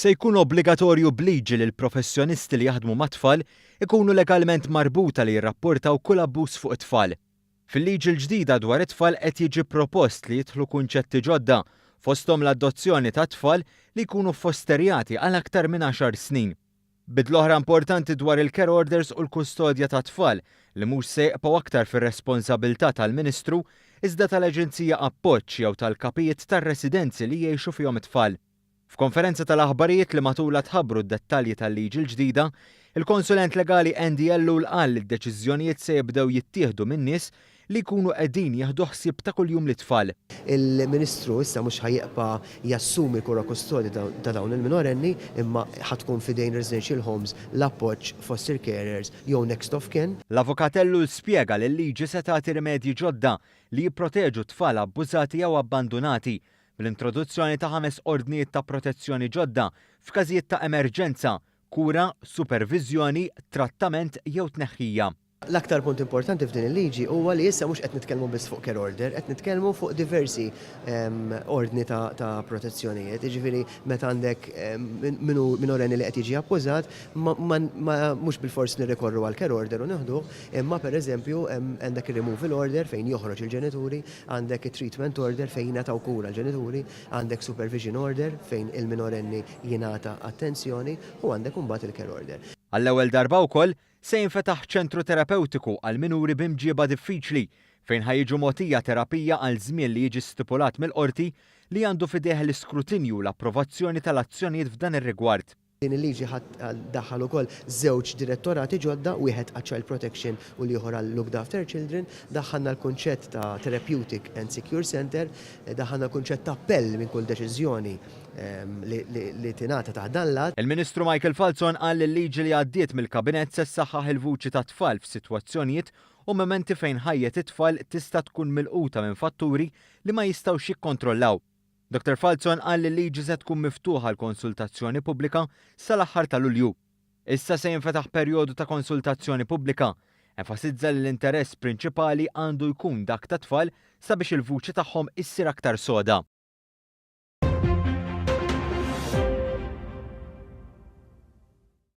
Se jkun obbligatorju b'liġi li l-professjonisti li jaħdmu mat-tfal ikunu legalment marbuta li jirrapportaw kull abbuż fuq it-tfal. Fil-liġi l-ġdida dwar it-tfal qed jiġi propost li jidħlu kunċetti ġodda, fosthom l-adozzjoni ta' tfal li jkunu fosterjati għal aktar minn għaxar snin. Bidla oħra importanti dwar il-care orders u l-kustodja ta' tfal li mhux se jibqgħu aktar fir-responsabilità tal-Ministru iżda tal-Aġenzija Appoġġ jew tal-kapijiet tar-residenzi li jgħixu fihom it-tfal. F'konferenza tal-aħbarijiet li matulha tħabbru d-dettalji tal-liġi l-ġdida, il-konsulent legali Andy Ellul qal li d-deċiżjonijiet se jibdew jittieħdu minn nies li jkunu qegħdin jieħdu ħsieb ta' kuljum lit-tfal. Il-Ministru issa mhux ħa jibqa' jassumi kura kustodja ta' dawn il-minorenni, imma ħa tkun f'idejn residential homes, l-Appoġġ, foster carers jew next of kin. L-Avukat Ellul spjega li l-liġi se tagħti rimedji ġodda li jipproteġu tfal abbużati jew abbandunati bl-introduzzjoni ta' ħames ordnijiet ta' protezzjoni ġodda f'każijiet ta' emerġenza, kura, superviżjoni, trattament jew tneħħija. L-aktar punt importanti f'din il-liġi huwa li issa mhux qed nitkellmu biss fuq care order, qed nitkellmu fuq diversi ordni ta' protezzjonijiet. Jiġifieri meta għandek minorenni li qed jiġi abbużat, mhux bilfors nirrikorru għal care order u nieħduh, imma pereżempju għandek ir-removal order fejn joħroġ il-ġenituri, għandek it-treatment order fejn jingħataw kura l-ġenituri, għandek supervision order fejn il-minorenni jingħata attenzjoni u għandek imbagħad il-care order. Għall-ewwel darba wkoll se jinfetaħ ċentru terapewtiku għal minuri b'imġiba diffiċli fejn ħa jiġu mogħtija terapija għal żmien li jiġi stipulat mill-qorti li għandu f'idejh l-iskrutinju u l-approvazzjoni tal-azzjonijiet f'dan ir-rigward. Din il-liġi ħa ddaħħal ukoll żewġ direttorati ġodda, wieħed għal Child Protection u l-ieħor għal Looked After Children. Daħħalna l-kunċett ta' Therapeutic and Secure Center, daħħalna l-kunċett ta' appell minn kull deċiżjoni li tingħata taħt dan l-att. Il-Ministru Michael Falzon qal li l-liġi li għaddiet mill-Kabinett se ssaħħaħ il-vuċi tat-tfal f'sitwazzjonijiet u mumenti fejn ħajjet it-tfal tista' tkun milquta minn fatturi li ma jistgħux jikkontrollaw. Dr Falzon qal li l-liġi se tkun miftuħa għal konsultazzjoni pubblika sal-aħħar ta' Lulju. Issa se jinfetaħ perjodu ta' konsultazzjoni pubblika. Enfasizza li l-interess prinċipali għandu jkun dak tat-tfal sabiex il-vuċi tagħhom issir aktar soda.